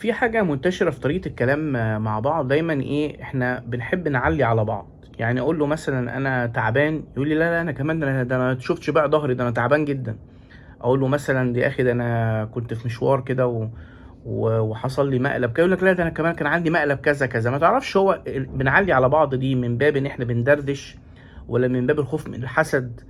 في حاجة منتشرة في طريقة الكلام مع بعض دايما، ايه؟ احنا بنحب نعلي على بعض. يعني اقول له مثلا انا تعبان، يقول لي لا لا انا كمان، ده انا شفتش بقى ظهري، ده انا تعبان جدا. اقول له مثلا دي اخي، ده انا كنت في مشوار كده وحصل لي مقلب كده، يقول لك لا ده انا كمان كان عندي مقلب كذا كذا. ما تعرفش هو بنعلي على بعض دي من باب ان احنا بندردش، ولا من باب الخوف من الحسد،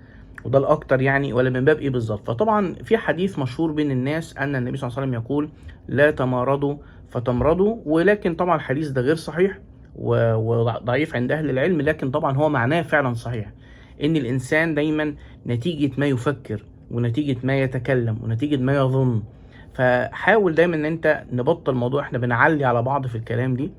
وده الاكتر يعني، ولا من باب ايه بالظبط؟ فطبعا في حديث مشهور بين الناس ان النبي صلى الله عليه وسلم يقول لا تمارضوا فتمرضوا، ولكن طبعا الحديث ده غير صحيح وضعيف عند اهل العلم، لكن طبعا هو معناه فعلا صحيح، ان الانسان دايما نتيجة ما يفكر ونتيجة ما يتكلم ونتيجة ما يظن. فحاول دايما ان انت نبطل موضوع احنا بنعلي على بعض في الكلام دي،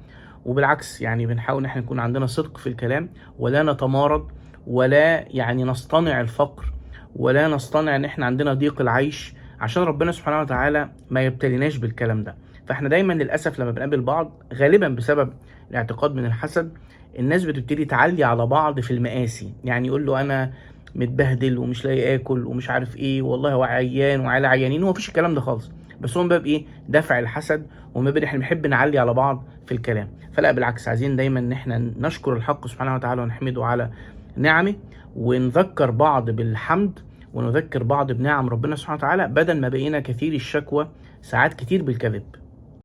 وبالعكس يعني بنحاول ان احنا نكون عندنا صدق في الكلام، ولا نتمارض، ولا يعني نصطنع الفقر، ولا نصطنع ان احنا عندنا ضيق العيش، عشان ربنا سبحانه وتعالى ما يبتليناش بالكلام ده. فاحنا دايما للاسف لما بنقابل بعض غالبا بسبب الاعتقاد من الحسد، الناس بتبتدي تعلي على بعض في المآسي. يعني يقول له انا متبهدل ومش لاقي اكل ومش عارف ايه، والله هو عيان وعلى عيانين، ومفيش الكلام ده خالص، بس هو من باب ايه؟ دفع الحسد، ومن باب احنا بنحب نعلي على بعض في الكلام. فلا بالعكس، عايزين دايما ان احنا نشكر الحق سبحانه وتعالى ونحمده على نعمه، ونذكر بعض بالحمد، ونذكر بعض بنعم ربنا سبحانه وتعالى، بدل ما بقينا كثير الشكوى ساعات كتير بالكذب.